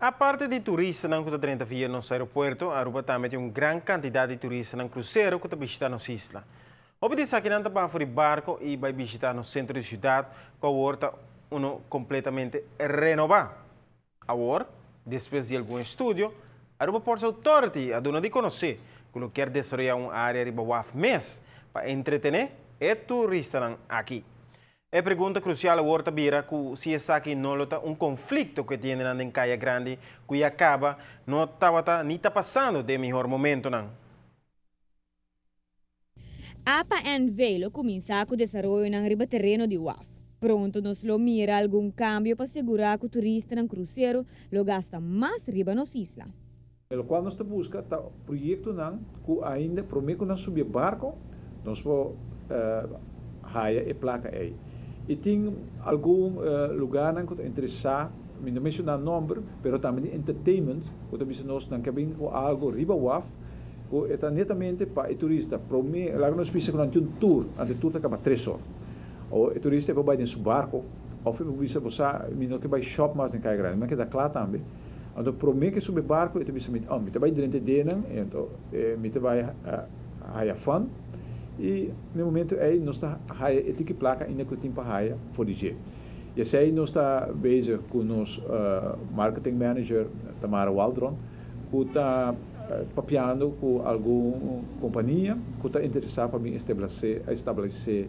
Aparte di turistanan cu ta drenta via nos aeropuerto, Aruba tambe tin un gran cantidad di turistanan crucero cu ta bishita nos isla. Hopi di esakinan ta baha for di barco y bay bishita nos centro di ciudad, cu awor ta uno completamente renoba. Awor, despues di algun estudio, Aruba Ports Authority a duna di conoce cu lo kier desaroya un area riba waf mes pa entretene e turistanan aki. E pregunta crucial awor ta bira cu si esaki no lo ta un conflicto cu e tiendenan den Caya Grandi cu ya caba no tabata ni ta pasando den mihor momentonan. APA NV lo cuminsa cu desaroyonan riba tereno di waf. Pronto nos lo mira algun cambio pa sigura cu turistanan crucero lo gasta mas riba nos isla. Locual nos ta busca ta proyectonan cu ainda prome cu nan subi barco, nos por haya e placa ey. Y tin algun lugarnan cu ta interesa, mi no menciona nomber, pero tambe di entertainment, cu ta bisa nos nan ke bin cu algo riba waf, cu e ta netamente pa e turista. Prome, laga nos bisa cu nan tin un tour, anto e tour ta caba 3 or. O e turista e por bay den su barco, of e por bisa: "Bo sa, mi no ke bay shop mas den Caya Grandi, mi keda cla tambe." Anto prome cu subi barco, e ta bisa mi: "Oh, mi ta bay drenta dennan, anto mi ta bay haya fun." Y na momento ey nos ta haya e tiki placa ainda cu tin pa haya for di dje. Y esey nos ta bezig cu nos marketing manager Tamara Waldron, cu ta papiando cu algun compania cu ta interesa pa bin establece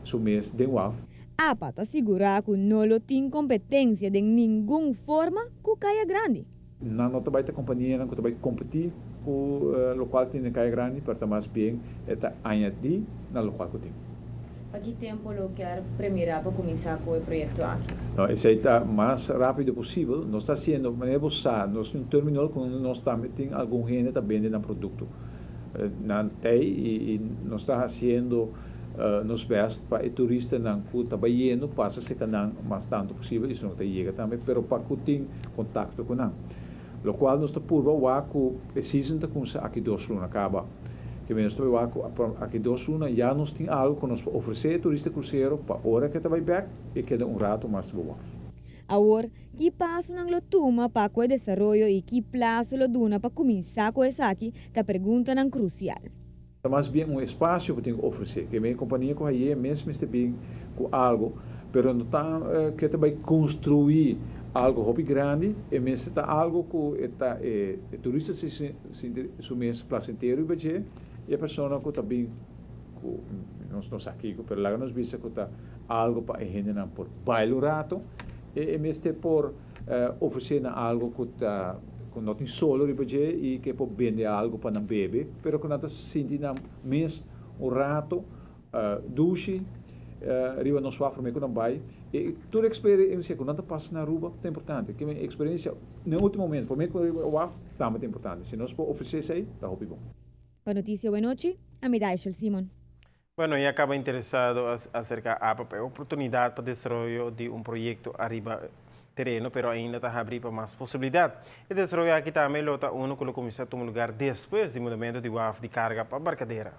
su mes den waf. APA ta sigura cu no lo tin competencia den ningun forma cu Caya Grandi. Nan no ta bay ta compania cu ta bay competi cu locual tin den Caya Grandi, pero ta mas bien ta añadi na locual cu tin. Pa ki tempo lo kier premira pa cuminsa cu e proyecto aki? No, esey ta mas rapido posibel. Nos ta haciendo, manera bo sa, nos tin un terminal cu nos tambe tin algun hende ta bende nan producto. Nan tey y nos ta haciendo nos best pa e turistanan cu ta bayendo pasa cerca nan mas tanto posibel y no ta yega tambe, pero pa cu tin contacto cu nan. Locual nos ta purba wak cu e season ta cuminsa aki 2 luna caba. Cu nos ta wak cu aki 2 luna ya nos tin algo cu nos ofrece e turista crucero pa ora cu ta bay back y keda un rato mas di waf. Awor, ki pasonan lo tuma pa e desaroyo y ki plaso lo duna pa cuminsa cu esaki, ta preguntanan crucial. Mas bien un espacio cu tin cu ofrece, cu e compania cu ey mes ta bin cu algo, pero no ta cu ta bay construi algo hopi grandi, e mes ta algo cu ta e turista si sinti su mes placentero y e persona cu ta bin cu nos no aki, pero laga nos bisa cu ta algo pa e hendenan por baila un rato e mes por ofrece na algo cu ta cu no tin solo riba dje y cu por bende algo pa nan bebe, pero cu nan ta sinti nan mes un rato dushi riba nos waf cu nan bay. Y tur experiencia cu nan ta pasa na Aruba ta importante. Cu experiencia na ultimo momento, pa mi cu waf tambe ta importante. Si nos por ofrece esey, ta hopi bon. Pa Noticia Awe Nochi, ami Simon. Bueno, ya caba interesado acerca APA e oportunidad pa desaroyo di un proyecto ariba tereno, pero ainda ta habri pa mas posibilidad. E desaroyo aki tambe lo ta uno cu lo cuminsa tuma lugar despues di mudamento di waf di carga pa Barcadera.